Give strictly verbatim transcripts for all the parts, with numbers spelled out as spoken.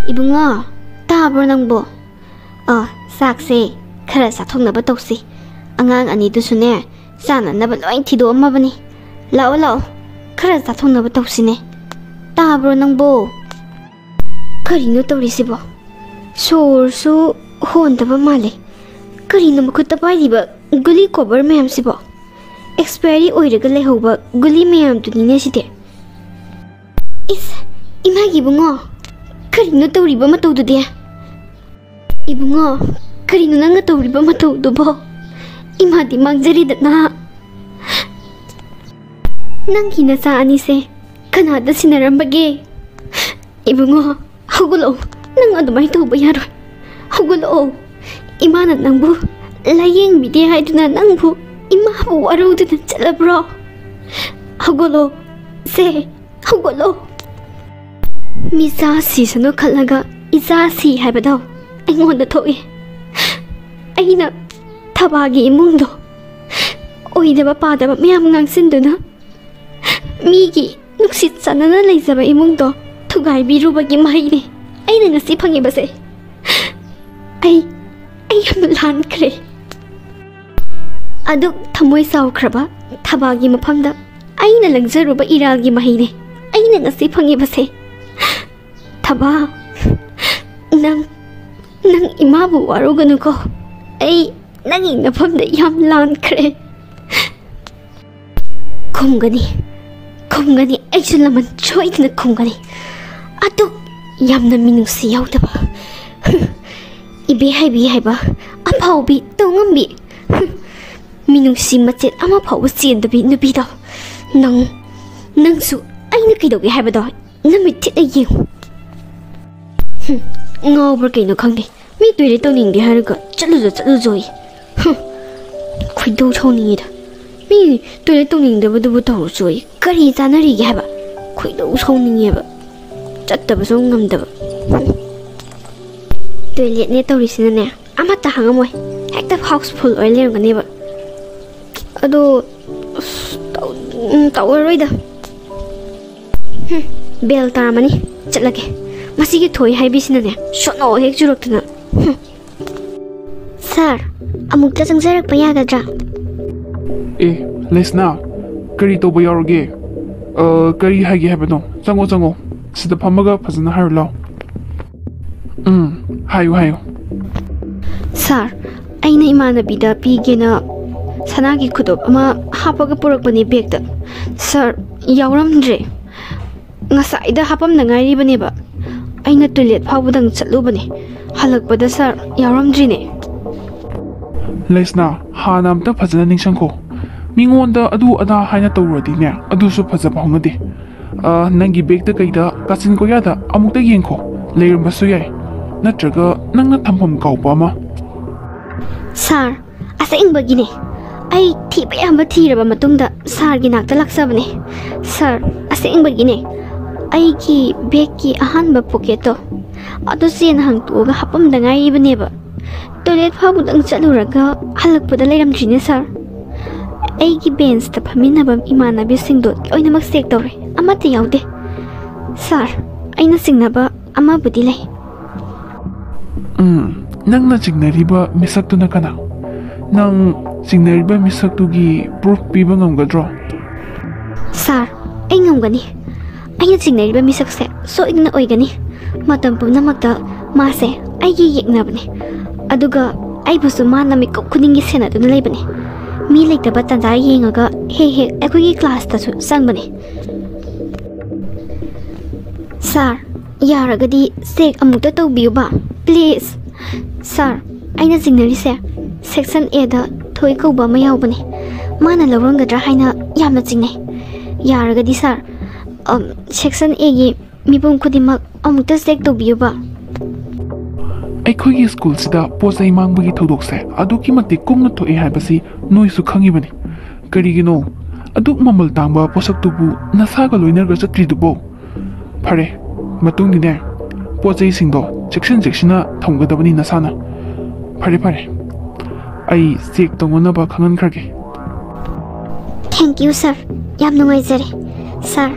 ꯏꯕꯨꯡꯉꯣ, ꯇꯥꯕ꯭ꯔꯣ ꯅꯪꯕꯣ? ꯑ, ꯆꯥꯛꯁꯦ ꯈꯔ ꯆꯥꯊꯣꯛꯅꯕ ꯇꯧꯁꯤ꯫ ꯑꯉꯥꯡ ꯑꯅꯤꯗꯨꯁꯨꯅꯦ, ꯆꯥꯅꯅꯕ ꯂꯣꯏ ꯊꯤꯗꯣꯛꯑꯝꯃꯕꯅꯤ꯫ ꯂꯥꯛꯑꯣ, ꯂꯥꯛꯑꯣ, ꯈꯔ ꯆꯥꯊꯣꯛꯅꯕ ꯇꯧꯁꯤꯅꯦ꯫ ꯇꯥꯕ꯭ꯔꯣ ꯅꯪꯕꯣ? ꯀꯔꯤꯅꯣ ꯇꯧꯔꯤꯁꯤꯕꯣ? ꯁꯣꯔꯁꯨ ꯍꯣꯟꯗꯕ ꯃꯥꯜꯂꯦ꯫ ꯀꯔꯤꯅꯣ ꯃꯈꯨꯠꯇ ꯄꯥꯏꯔꯤꯕ ꯒꯨꯂꯤ ꯀꯣꯕꯔ ꯃꯌꯥꯝꯁꯤꯕꯣ? ꯑꯦꯛꯁꯄꯥꯏꯔꯤ ꯑꯣꯏꯔꯒ ꯂꯩꯍꯧꯕ ꯒꯨꯂꯤ ꯃꯌꯥꯝꯗꯨꯅꯤꯅꯦ ꯁꯤꯗꯤ꯫ ꯏꯁ, ꯏꯃꯥꯒꯤ ꯏꯕꯨꯡꯉꯣ, ꯀꯔꯤꯅꯣ ꯇꯧꯔꯤꯕ ꯃꯇꯧꯗꯨꯗꯤ? ꯏꯕꯨꯡꯉꯣ, ꯀꯔꯤꯅꯣ ꯅꯪꯅ ꯇꯧꯔꯤꯕ ꯃꯇꯧꯗꯨꯕꯣ? ꯏꯃꯥꯗꯤ ꯃꯥꯡꯖꯔꯦꯗꯅ꯫ ꯅꯪꯒꯤ ꯅꯆꯥ ꯑꯅꯤꯁꯦ ꯀꯅꯥꯗ ꯁꯤꯟꯅꯔꯝꯕꯒꯦ? ꯏꯕꯨꯡꯉꯣ, ꯍꯧꯒꯠꯂꯛꯑꯣ꯫ ꯅꯪ ꯑꯗꯨꯃꯥꯏꯅ ꯇꯧꯕ ꯌꯥꯔꯣꯏ꯫ ꯍꯧꯒꯠꯂꯛꯑꯣ꯫ ꯏꯃꯥꯅ ꯅꯪꯕꯨ ꯂꯥꯌꯦꯡꯕꯤꯗꯦ ꯍꯥꯏꯗꯨꯅ ꯅꯪꯕꯨ ꯏꯃꯥꯕꯨ ꯋꯥꯔꯧꯗꯨꯅ ꯆꯠꯂꯕ꯭ꯔꯣ? ꯍꯧꯒꯠꯂꯣ꯫ ꯁꯦ, ꯍꯧꯒꯠꯂꯣ꯫ ꯃꯤꯆꯥ ꯁꯤꯁꯅꯨ ꯈꯜꯂꯒ ꯏꯆꯥ ꯁꯤ ꯍꯥꯏꯕꯗꯣ ꯑꯩꯉꯣꯟꯗ ꯊꯣꯛꯏ꯫ ꯑꯩꯅ ꯊꯕꯥꯒꯤ ꯏꯃꯨꯡꯗꯣ ꯑꯣꯏꯗꯕ ꯄꯥꯗꯕ ꯃꯌꯥꯝ ꯉꯥꯡꯁꯤꯟꯗꯨꯅ ꯃꯤꯒꯤ ꯅꯨꯡꯁꯤꯠ ꯆꯥꯟꯅꯅ ꯂꯩꯖꯕ ꯏꯃꯨꯡꯗꯣ ꯊꯨꯒꯥꯏꯕꯤꯔꯨꯕꯒꯤ ꯃꯍꯩꯅꯤ ꯑꯩꯅ ꯉꯁꯤ ꯐꯪꯉꯤꯕꯁꯦ꯫ ꯑꯩ, ꯑꯩ ꯌꯥꯝꯅ ꯂꯥꯟꯈ꯭ꯔꯦ꯫ ꯑꯗꯨꯛ ꯊꯃꯣꯏ ꯆꯥꯎꯈ꯭ꯔꯕ ꯊꯕꯥꯒꯤ ꯃꯐꯝꯗ ꯑꯩꯅ ꯂꯪꯖꯔꯨꯕ ꯏꯔꯥꯜꯒꯤ ꯃꯍꯩꯅꯤ ꯑꯩꯅ ꯉꯁꯤ ꯐꯪꯉꯤꯕꯁꯦ꯫ ꯊꯕꯥ, ꯅꯪ, ꯅꯪ ꯏꯃꯥꯕꯨ ꯋꯥꯔꯧꯒꯅꯨꯀꯣ꯫ ꯑꯩ ꯅꯪꯒꯤ ꯅꯐꯝꯗ ꯌꯥꯝ ꯂꯥꯟꯈ꯭ꯔꯦ꯫ ꯈꯨꯝꯒꯅꯤ, ꯈꯨꯝꯒꯅꯤ, ꯑꯩꯁꯨ ꯂꯃꯟ ꯁꯣꯏꯗꯅ ꯈꯨꯝꯒꯅꯤ꯫ ꯑꯗꯨ ꯌꯥꯝꯅ ꯃꯤꯅꯨꯡꯁꯤ ꯌꯥꯎꯗꯕ, ꯏꯕꯦ ꯍꯥꯏꯕꯤ ꯍꯥꯏꯕ, ꯑꯐꯥꯎꯕꯤ, ꯇꯧꯉꯝꯕꯤ, ꯃꯤꯅꯨꯡꯁꯤ ꯃꯆꯦꯠ ꯑꯃ ꯐꯥꯎꯕ ꯆꯦꯟꯗꯕꯤ ꯅꯨꯄꯤꯗꯣ, ꯅꯪ, ꯅꯪꯁꯨ ꯑꯩꯅ ꯀꯩꯗꯧꯒꯦ ꯍꯥꯏꯕꯗꯣ ꯅꯃꯤꯠ ꯊꯤꯠꯅ ꯌꯦꯡꯉꯨ꯫ ꯍꯨꯝ, ꯉꯥꯎꯕ꯭ꯔꯥ ꯀꯩꯅꯣ ꯈꯪꯗꯦ, ꯃꯤ ꯇꯣꯏꯂꯦꯠ ꯇꯧꯅꯤꯡꯗꯦ ꯍꯥꯏꯔꯒ ꯆꯠꯂꯨꯖꯣ, ꯆꯠꯂꯨꯖꯣꯌꯦ꯫ ꯍꯨꯝ, ꯈꯣꯏꯗꯧ ꯁꯥꯎꯅꯤꯡꯉꯤꯗ꯫ ꯃꯤ ꯇꯣꯏꯂꯦꯠ ꯇꯧꯅꯤꯡꯗꯕꯗꯨꯕꯨ ꯇꯧꯔꯨꯆꯣꯌꯦ꯫ ꯀꯔꯤ ꯆꯥꯅꯔꯤꯒꯦ ꯍꯥꯏꯕ? ꯈꯣꯏꯗꯧ ꯁꯥꯎꯅꯤꯡꯉꯦꯕ꯫ ꯆꯠꯇꯕꯁꯨ ꯉꯝꯗꯕ꯫ ꯍꯨꯝ꯫ ꯇꯣꯏꯂꯦꯠꯅꯦ ꯇꯧꯔꯤꯁꯤꯅꯅꯦ, ꯑꯃꯠꯇ ꯍꯥꯡꯉꯝꯃꯣꯏ꯫ ꯍꯦꯛꯇ ꯍꯥꯎꯁꯐꯨꯜ ꯑꯣꯏ ꯂꯩꯔꯝꯒꯅꯦꯕ꯫ ꯑꯗꯣ, ꯑꯁ, ꯇꯧ-, ꯎꯝ, ꯇꯧꯔꯔꯣꯏꯗ꯫ ꯍꯨꯝ, ꯕꯦꯜ ꯇꯥꯔꯝꯃꯅꯤ꯫ ꯆꯠꯂꯒꯦ꯫ ꯃꯁꯤꯒꯤ ꯊꯣꯏ ꯍꯥꯏꯕꯤꯁꯤꯅꯅꯦ, ꯁꯣꯅꯣ ꯍꯦꯛ ꯆꯨꯔꯛꯇꯅ꯫ ꯍꯨꯝ꯫ ꯁꯥꯔ, ꯑꯃꯨꯛꯇ ꯆꯪꯖꯔꯛꯄ ꯌꯥꯒꯗ꯭ꯔꯥ? ꯑꯦ, ꯂꯩꯁꯅꯥ, ꯀꯔꯤ ꯇꯧꯕ ꯌꯥꯎꯔꯒꯦ? ꯑ, ꯀꯔꯤ ꯍꯥꯏꯒꯦ ꯍꯥꯏꯕꯅꯣ? ꯆꯪꯉꯣ, ꯆꯪꯉꯣ꯫ ꯁꯤꯗ ꯐꯝꯃꯒ ꯐꯖꯅ ꯍꯥꯏꯔꯨ ꯂꯥꯎ꯫ ꯎꯝ, ꯍꯥꯏꯌꯨ, ꯍꯥꯏꯌꯨ꯫ ꯁꯥꯔ, ꯑꯩꯅ ꯏꯃꯥꯟꯅꯕꯤꯗ ꯄꯤꯒꯦꯅ ꯁꯅꯥꯒꯤ ꯈꯨꯗꯣꯞ ꯑꯃ ꯍꯥꯞꯄꯒ ꯄꯨꯔꯛꯄꯅꯦ ꯕꯦꯒꯇ꯫ ꯁꯥꯔ, ꯌꯥꯎꯔꯝꯗ꯭ꯔꯦ꯫ ꯉꯁꯥꯏꯗ ꯍꯥꯄꯝꯗ ꯉꯥꯏꯔꯤꯕꯅꯦꯕ꯫ ꯑꯩꯅ ꯇꯣꯏꯂꯦꯠ ꯐꯥꯎꯕꯗꯪ ꯆꯠꯂꯨꯕꯅꯦ꯫ ꯍꯜꯂꯛꯄꯗ ꯁꯥꯔ ꯌꯥꯎꯔꯝꯗ꯭ꯔꯤꯅꯦ꯫ ꯂꯩꯁꯅꯥ, ꯍꯥꯟꯅ ꯑꯝꯇ ꯐꯖꯅ ꯅꯤꯡꯁꯤꯡꯈꯣ꯫ ꯃꯤꯉꯣꯟꯗ ꯑꯗꯨ ꯑꯗꯥ ꯍꯥꯏꯅ ꯇꯧꯔꯨꯔꯗꯤꯅꯦ, ꯑꯗꯨꯁꯨ ꯐꯖꯕ ꯍꯧꯅꯗꯦ꯫ ꯑ, ꯅꯪꯒꯤ ꯕꯦꯒꯇ ꯀꯩꯗ, ꯀꯥꯆꯤꯟ ꯀꯣꯌꯥꯗ ꯑꯃꯨꯛꯇ ꯌꯦꯡꯈꯣ, ꯂꯩꯔꯝꯕꯁꯨ ꯌꯥꯏ꯫ ꯅꯠꯇ꯭ꯔꯒ ꯅꯪꯅ ꯊꯝꯐꯝ ꯀꯥꯎꯕ ꯑꯃ꯫ ꯁꯥꯔ, ꯑꯁꯦꯡꯕꯒꯤꯅꯦ꯫ ꯑꯩ ꯊꯤꯕ ꯌꯥꯕ ꯊꯤꯔꯕ ꯃꯇꯨꯡꯗ ꯁꯥꯔꯒꯤ ꯅꯥꯛꯇ ꯂꯥꯛꯆꯕꯅꯦ꯫ ꯁꯥꯔ, ꯑꯁꯦꯡꯕꯒꯤꯅꯦ꯫ ꯑꯩꯒꯤ ꯕꯦꯒꯀꯤ ꯑꯍꯥꯟꯕ ꯄꯣꯀꯦꯠꯇꯣ, ꯑꯗꯨ ꯆꯦꯅ ꯍꯥꯡꯇꯣꯛꯑꯒ ꯍꯥꯄꯝꯗ ꯉꯥꯏꯔꯤꯕꯅꯦꯕ꯫ ꯇꯣꯏꯂꯦꯠ ꯐꯥꯎꯕꯗꯪ ꯆꯠꯂꯨꯔꯒ ꯍꯜꯂꯛꯄꯗ ꯂꯩꯔꯝꯗ꯭ꯔꯤꯅꯦ, ꯁꯥꯔ꯫ ꯑꯩꯒꯤ ꯕꯦꯟꯁꯇ ꯐꯝꯃꯤꯟꯅꯕ ꯏꯃꯥꯟꯅꯕꯤꯁꯤꯡꯗꯣ ꯂꯣꯏꯅꯃꯛ ꯆꯦꯛ ꯇꯧꯔꯦ, ꯑꯃꯠꯇ ꯌꯥꯎꯗꯦ꯫ ꯁꯥꯔ, ꯑꯩꯅ ꯆꯤꯡꯅꯕ ꯑꯃꯕꯨꯗꯤ ꯂꯩ꯫ ꯎꯝ, ꯅꯪꯅ ꯆꯤꯡꯅꯔꯤꯕ ꯃꯤꯁꯛꯇꯨꯅ ꯀꯅꯥ? ꯅꯪ ꯆꯤꯡꯅꯔꯤꯕ ꯃꯤꯁꯛꯇꯨꯒꯤ ꯄ꯭ꯔꯨꯐ ꯄꯤꯕ ꯉꯝꯒꯗ꯭ꯔꯣ? ꯁꯥꯔ, ꯑꯩ ꯉꯝꯒꯅꯤ꯫ ꯑꯩꯅ ꯆꯤꯡꯅꯔꯤꯕ ꯃꯤꯁꯛꯁꯦ ꯁꯣꯏꯗꯅ ꯑꯣꯏꯒꯅꯤ꯫ ꯃꯇꯝ ꯄꯨꯝꯅꯃꯛꯇ ꯃꯥꯁꯦ ꯑꯩꯒꯤ ꯌꯦꯛꯅꯕꯅꯤ꯫ ꯑꯗꯨꯒ ꯑꯩꯕꯨꯁꯨ ꯃꯥꯅ ꯃꯤꯀꯨꯞ ꯈꯨꯗꯤꯡꯒꯤ ꯁꯦꯟꯅꯗꯨꯅ ꯂꯩꯕꯅꯤ꯫ ꯃꯤ ꯂꯩꯇꯕ ꯇꯥꯟꯖꯥ ꯌꯦꯡꯉꯒ ꯍꯦꯛ ꯍꯦꯛ ꯑꯩꯈꯣꯏꯒꯤ ꯀ꯭ꯂꯥꯁꯇꯁꯨ ꯆꯪꯕꯅꯤ꯫ ꯁꯥꯔ, ꯌꯥꯔꯒꯗꯤ ꯆꯦꯛ ꯑꯃꯨꯛꯇ ꯇꯧꯕꯤꯌꯨꯕ, ꯄ꯭ꯂꯤꯖ꯫ ꯁꯥꯔ, ꯑꯩꯅ ꯆꯤꯡꯅꯔꯤꯁꯦ ꯁꯦꯛꯁꯟ ꯑꯦꯗ ꯊꯣꯏ ꯀꯧꯕ ꯑꯃ ꯌꯥꯎꯕꯅꯦ꯫ ꯃꯥꯅ ꯂꯧꯔꯝꯒꯗ꯭ꯔꯥ ꯍꯥꯏꯅ ꯌꯥꯝꯅ ꯆꯤꯡꯅꯩ꯫ ꯌꯥꯔꯒꯗꯤ ꯁꯥꯔ, ꯑꯝ, ꯁꯦꯛꯁꯟ ꯑꯦꯒꯤ ꯃꯤꯄꯨꯝ ꯈꯨꯗꯤꯡꯃꯛ ꯑꯃꯨꯛꯇ ꯆꯦꯛ ꯇꯧꯕꯤꯌꯨꯕ꯫ ꯑꯩꯈꯣꯏꯒꯤ ꯁ꯭ꯀꯨꯜꯁꯤꯗ ꯄꯣꯠ ꯆꯩ ꯃꯥꯡꯕꯒꯤ ꯊꯧꯗꯣꯛꯁꯦ ꯑꯗꯨꯛꯀꯤ ꯃꯇꯤꯛ ꯀꯨꯡꯅ ꯊꯣꯛꯑꯦ ꯍꯥꯏꯕꯁꯤ ꯅꯣꯏꯁꯨ ꯈꯪꯉꯤꯕꯅꯤ꯫ ꯀꯔꯤꯒꯤꯅꯣ ꯑꯗꯨꯛ ꯃꯃꯜ ꯇꯥꯡꯕ ꯄꯣꯠꯁꯛꯇꯨꯕꯨ ꯅꯁꯥꯒ ꯂꯣꯏꯅꯔꯒ ꯆꯠꯇ꯭ꯔꯤꯗꯨꯕꯣ? ꯐꯔꯦ, ꯃꯇꯨꯡꯗꯤꯅꯦ, ꯄꯣꯠ ꯆꯩꯁꯤꯡꯗꯣ ꯆꯦꯛꯁꯤꯟ ꯆꯦꯛꯁꯤꯟꯅ ꯊꯝꯒꯗꯕꯅꯤ ꯅꯁꯥꯅ꯫ ꯐꯔꯦ, ꯐꯔꯦ, ꯑꯩ ꯆꯦꯛ ꯇꯧꯅꯅꯕ ꯈꯪꯍꯟꯈ꯭ꯔꯒꯦ꯫ Thank you, sir. ꯌꯥꯝ ꯅꯨꯡꯉꯥꯏꯖꯔꯦ꯫ ꯁꯥꯔ,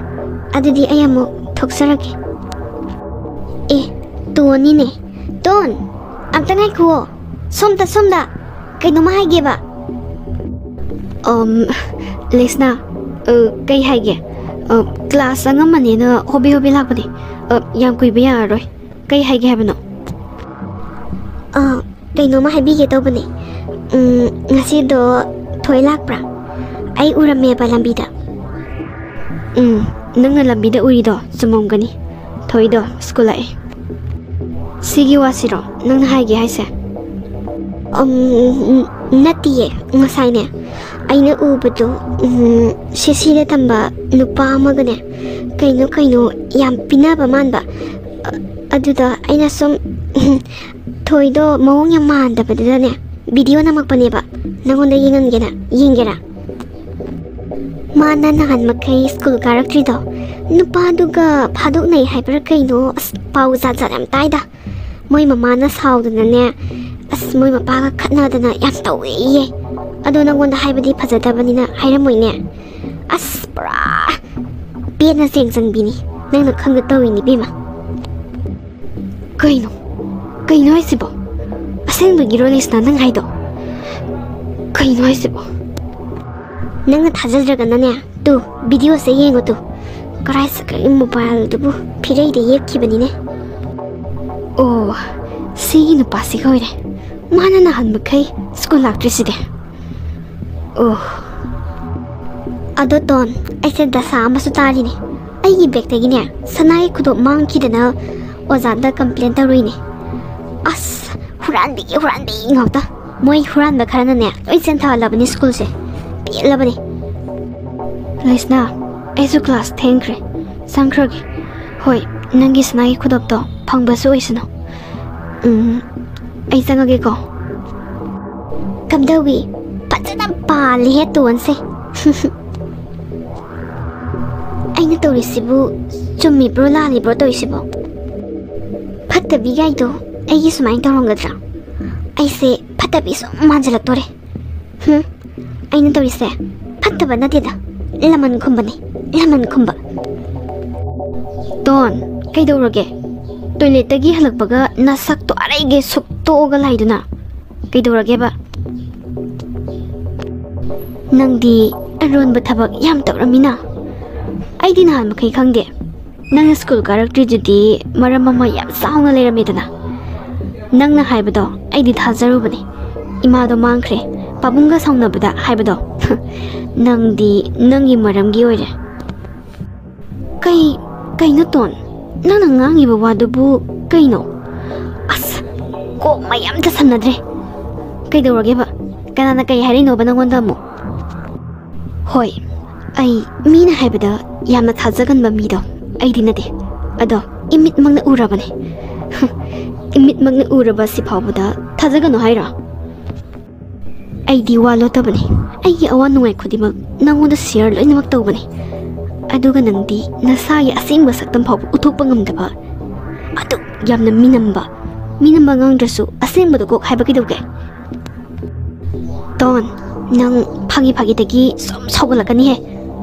ꯑꯗꯨꯗꯤ ꯑꯩ ꯑꯃꯨꯛ ꯊꯣꯛꯆꯔꯒꯦ꯫ ꯇꯣꯟꯅꯤꯅꯦ꯫ ꯇꯣꯟ, ꯑꯝꯇ ꯉꯥꯏꯈꯨꯑꯣ꯫ ꯁꯣꯝꯗ, ꯁꯣꯝꯗ꯫ ꯀꯩꯅꯣꯝꯃ ꯍꯥꯏꯒꯦꯕ꯫ ꯑꯝ, ꯂꯦꯁꯅꯥ, ꯑ, ꯀꯩ ꯍꯥꯏꯒꯦ? ꯑ, ꯀ꯭ꯂꯥꯁ ꯆꯪꯉꯝꯃꯅꯦꯅ ꯍꯣꯕꯦ ꯍꯣꯕꯦ ꯂꯥꯛꯄꯅꯦ꯫ ꯑ, ꯌꯥꯝ ꯀꯨꯏꯕ ꯌꯥꯔꯔꯣꯏ꯫ ꯀꯩ ꯍꯥꯏꯒꯦ ꯍꯥꯏꯕꯅꯣ? ꯑ, ꯀꯩꯅꯣꯝꯃ ꯍꯥꯏꯕꯤꯒꯦ ꯇꯧꯕꯅꯦ꯫ ꯎꯝ, ꯉꯁꯤꯗꯣ ꯊꯣꯏ ꯂꯥꯛꯄ꯭ꯔꯥ? ꯑꯩ ꯎꯔꯝꯃꯦꯕ ꯂꯝꯕꯤꯗ꯫ ꯎꯝ, ꯅꯪꯅ ꯂꯝꯕꯤꯗ ꯎꯔꯤꯗꯣ ꯆꯨꯝꯃꯝꯒꯅꯤ꯫ ꯊꯣꯏꯗꯣ ꯁ꯭ꯀꯨꯜ ꯂꯥꯛꯑꯦ꯫ ꯁꯤꯒꯤ ꯋꯥꯁꯤꯔꯣ ꯅꯪꯅ ꯍꯥꯏꯒꯦ ꯍꯥꯏꯁꯦ? ꯎꯝ, ꯅꯠꯇꯤꯌꯦ, ꯉꯁꯥꯏꯅꯦ ꯑꯩꯅ ꯎꯕꯗꯣ, ꯎꯝ, ꯁꯤꯁꯤꯗ ꯇꯝꯕ ꯅꯨꯄꯥ ꯑꯃꯒꯅꯦ ꯀꯩꯅꯣ ꯀꯩꯅꯣ ꯌꯥꯝ ꯄꯤꯅꯕ ꯃꯥꯟꯕ꯫ ꯑ-, ꯑꯗꯨꯗ ꯑꯩꯅ ꯁꯨꯝ ꯊꯣꯏꯗꯣ ꯃꯑꯣꯡ ꯌꯥꯝ ꯃꯥꯟꯗꯕꯗꯨꯗꯅꯦ ꯚꯤꯗꯤꯑꯣ ꯅꯝꯃꯛꯄꯅꯦꯕ, ꯅꯪꯉꯣꯟꯗ ꯌꯦꯡꯍꯟꯒꯦꯅ꯫ ꯌꯦꯡꯒꯦꯔꯥ? ꯃꯥꯅ ꯅꯍꯥꯟ ꯃꯈꯩ ꯁ꯭ꯀꯨꯜ ꯀꯥꯔꯛꯇ꯭ꯔꯤꯗꯣ ꯅꯨꯄꯥꯗꯨꯒ ꯐꯥꯗꯣꯛꯅꯩ ꯍꯥꯏꯕ꯭ꯔꯥ ꯀꯩꯅꯣ? ꯑꯁ, ꯄꯥꯎ ꯖꯥꯠ ꯖꯥꯠ ꯌꯥꯝ ꯇꯥꯏꯗ꯫ ꯃꯣꯏ ꯃꯃꯥꯅ ꯁꯥꯎꯗꯅꯅꯦ, ꯑꯁ, ꯃꯣꯏ ꯃꯄꯥꯒ ꯈꯠꯅꯗꯅ ꯌꯥꯝ ꯇꯧꯋꯦꯌꯦ꯫ ꯑꯗꯣ ꯅꯪꯉꯣꯟꯗ ꯍꯥꯏꯕꯗꯤ ꯐꯖꯗꯕꯅꯤꯅ ꯍꯥꯏꯔꯝꯃꯣꯏꯅꯦ꯫ ꯑꯁ, ꯄꯨꯔꯥ ꯄꯦꯟꯅ ꯆꯦꯡ ꯆꯪꯕꯤꯅꯤ꯫ ꯅꯪꯅ ꯈꯪꯗ ꯇꯧꯔꯤꯅꯤ, ꯏꯕꯦꯝꯃ꯫ ꯀꯩꯅꯣ? ꯀꯩꯅꯣ ꯍꯥꯏꯁꯤꯕꯣ? ꯑꯁꯦꯡꯕꯒꯤꯔꯣ, ꯂꯤꯁꯅꯥ, ꯅꯪ ꯍꯥꯏꯗꯣ? ꯀꯩꯅꯣ ꯍꯥꯏꯁꯤꯕꯣ? ꯅꯪꯅ ꯊꯥꯖꯗ꯭ꯔꯒꯅꯅꯦ, ꯇꯨ, ꯚꯤꯗꯤꯑꯣꯁꯦ ꯌꯦꯡꯉꯣ ꯇꯨ꯫ ꯀꯔꯥꯏ ꯆꯠꯈ꯭ꯔꯒꯦ ꯃꯣꯕꯥꯏꯜꯗꯨꯕꯨ? ꯐꯤꯔꯩꯗ ꯌꯦꯞꯈꯤꯕꯅꯤꯅꯦ꯫ ꯑꯣ, ꯁꯤꯒꯤ ꯅꯨꯄꯥꯁꯤꯒ ꯑꯣꯏꯔꯦ꯫ ꯃꯥꯅ ꯅꯍꯥꯟ ꯃꯈꯩ ꯁ꯭ꯀꯨꯜ ꯂꯥꯛꯇ꯭ꯔꯤꯁꯤꯗꯤ꯫ ꯑꯣ꯫ ꯑꯗꯣ ꯇꯣꯟ, ꯑꯩꯁꯦ ꯗꯁꯥ ꯑꯃꯁꯨ ꯇꯥꯔꯤꯅꯦ꯫ ꯑꯩꯒꯤ ꯕꯦꯛꯇꯒꯤꯅꯦ ꯁꯅꯥꯒꯤ ꯈꯨꯗꯣꯞ ꯃꯥꯡꯈꯤꯗꯅ ꯑꯣꯖꯥꯗ ꯀꯝꯄ꯭ꯂꯦꯟ ꯇꯧꯔꯨꯏꯅꯦ꯫ ꯑꯁ, ꯍꯨꯔꯥꯟꯕꯤ, ꯍꯨꯔꯥꯟꯕꯤ ꯉꯥꯛꯇ꯫ ꯃꯣꯏ ꯍꯨꯔꯥꯟꯕ ꯈꯔꯅꯅꯦ ꯂꯣꯏ ꯆꯦꯟꯊꯍꯜꯂꯕꯅꯤ ꯁ꯭ꯀꯨꯜꯁꯦ꯫ ꯄꯦꯜꯂꯕꯅꯤ꯫ ꯂꯩꯁꯅꯥ, ꯑꯩꯁꯨ ꯀ꯭ꯂꯥꯁ ꯊꯦꯡꯈ꯭ꯔꯦ, ꯆꯪꯈ꯭ꯔꯒꯦ꯫ ꯍꯣꯏ, ꯅꯪꯒꯤ ꯁꯅꯥꯒꯤ ꯈꯨꯗꯣꯞꯇꯣ ꯐꯪꯕꯁꯨ ꯑꯣꯏꯁꯅꯨ꯫ ꯎꯝ, ꯑꯩ ꯆꯪꯉꯒꯦꯀꯣ꯫ ꯀꯝꯗꯧꯏ? ꯐꯖꯅ ꯄꯥꯜꯂꯤꯍꯦ ꯇꯣꯟꯁꯦ꯫ ꯑꯩꯅ ꯇꯧꯔꯤꯁꯤꯕꯨ ꯆꯨꯝꯃꯤꯕ꯭ꯔꯣ ꯂꯥꯜꯂꯤꯕ꯭ꯔꯣ ꯇꯧꯔꯤꯁꯤꯕꯣ? ꯐꯠꯇꯕꯤꯒꯥꯏꯗꯣ ꯑꯩꯒꯤ ꯁꯨꯃꯥꯏꯅ ꯇꯧꯔꯝꯒꯗ꯭ꯔꯥ? ꯑꯩꯁꯦ ꯐꯠꯇꯕꯤ ꯁꯨꯝ ꯃꯥꯟꯁꯤꯜꯂꯛꯇꯣꯔꯦ꯫ ꯍꯨꯝ, ꯑꯩꯅ ꯇꯧꯔꯤꯁꯦ ꯐꯠꯇꯕ ꯅꯠꯇꯦꯗ, ꯂꯃꯟ ꯈꯨꯝꯕꯅꯦ, ꯂꯃꯟ ꯈꯨꯝꯕ꯫ ꯇꯣꯟ, ꯀꯩꯗꯧꯔꯒꯦ? ꯇꯣꯏꯂꯦꯠꯇꯒꯤ ꯍꯜꯂꯛꯄꯒ ꯅꯁꯛꯇꯣ ꯑꯔꯩꯒꯩ ꯁꯨꯛꯇꯣꯛꯑꯒ ꯂꯥꯛꯏꯗꯨꯅ ꯀꯩꯗꯧꯔꯒꯦꯕ? ꯅꯪꯗꯤ ꯑꯔꯣꯟꯕ ꯊꯕꯛ ꯌꯥꯝ ꯇꯧꯔꯝꯃꯤꯅ꯫ ꯑꯩꯗꯤ ꯅꯍꯥꯟ ꯃꯈꯩ ꯈꯪꯗꯦ꯫ ꯅꯪꯅ ꯁ꯭ꯀꯨꯜ ꯀꯥꯔꯛꯇ꯭ꯔꯤꯗꯨꯗꯤ ꯃꯔꯝ ꯑꯃ ꯌꯥꯝ ꯆꯥꯎꯅ ꯂꯩꯔꯝꯃꯦꯗꯅ꯫ ꯅꯪꯅ ꯍꯥꯏꯕꯗꯣ ꯑꯩꯗꯤ ꯊꯥꯖꯔꯨꯕꯅꯦ꯫ ꯏꯃꯥꯗꯣ ꯃꯥꯡꯈ꯭ꯔꯦ, ꯄꯥꯕꯨꯡꯒ ꯁꯥꯎꯅꯕꯗ ꯍꯥꯏꯕꯗꯣ꯫ ꯅꯪꯗꯤ ꯅꯪꯒꯤ ꯃꯔꯝꯒꯤ ꯑꯣꯏꯔꯦ꯫ ꯀꯩ, ꯀꯩꯅꯣ ꯇꯣꯟ? ꯅꯪꯅ ꯉꯥꯡꯉꯤꯕ ꯋꯥꯗꯨꯕꯨ ꯀꯩꯅꯣ? ꯑꯁ, ꯀꯣꯛ ꯃꯩ ꯑꯝꯇ ꯁꯝꯅꯗ꯭ꯔꯦ꯫ ꯀꯩꯗꯧꯔꯒꯦꯕ? ꯀꯅꯥꯅ ꯀꯩ ꯍꯥꯏꯔꯛꯏꯅꯣꯕ ꯅꯪꯉꯣꯟꯗ ꯑꯃꯨꯛ? ꯍꯣꯏ, ꯑꯩ ꯃꯤꯅ ꯍꯥꯏꯕꯗ ꯌꯥꯝꯅ ꯊꯥꯖꯒꯟꯕ ꯃꯤꯗꯣ ꯑꯩꯗꯤ ꯅꯠꯇꯦ꯫ ꯑꯗꯣ ꯏꯃꯤꯠꯃꯛꯅ ꯎꯔꯕꯅꯦ꯫ ꯏꯃꯤꯠꯃꯛꯅ ꯎꯔꯕ ꯁꯤ ꯐꯥꯎꯕꯗ ꯊꯥꯖꯒꯅꯨ ꯍꯥꯏꯔꯣ? ꯑꯩꯗꯤ ꯋꯥ ꯂꯣꯠꯇꯕꯅꯤ꯫ ꯑꯩꯒꯤ ꯑꯋꯥ ꯅꯨꯡꯉꯥꯏ ꯈꯨꯗꯤꯡꯃꯛ ꯅꯪꯉꯣꯟꯗ ꯁꯤꯌꯔ ꯂꯣꯏꯅꯃꯛ ꯇꯧꯕꯅꯤ꯫ ꯑꯗꯨꯒ ꯅꯪꯗꯤ ꯅꯁꯥꯒꯤ ꯑꯁꯦꯡꯕ ꯁꯛꯇꯝ ꯐꯥꯎꯕ ꯎꯠꯊꯣꯛꯄ ꯉꯝꯗꯕ ꯑꯗꯨꯛ ꯌꯥꯝꯅ ꯃꯤꯅꯝꯕ, ꯃꯤꯅꯝꯕ ꯉꯥꯡꯗ꯭ꯔꯁꯨ ꯑꯁꯦꯡꯕꯗꯣ ꯀꯣꯛ ꯍꯥꯏꯕ ꯀꯩꯗꯧꯒꯦ? ꯇꯣꯟ, ꯅꯪ ꯐꯥꯒꯤ ꯐꯥꯒꯤꯗꯒꯤ ꯁꯨꯝ ꯁꯥꯎꯒꯠꯂꯛꯀꯅꯤꯍꯦ꯫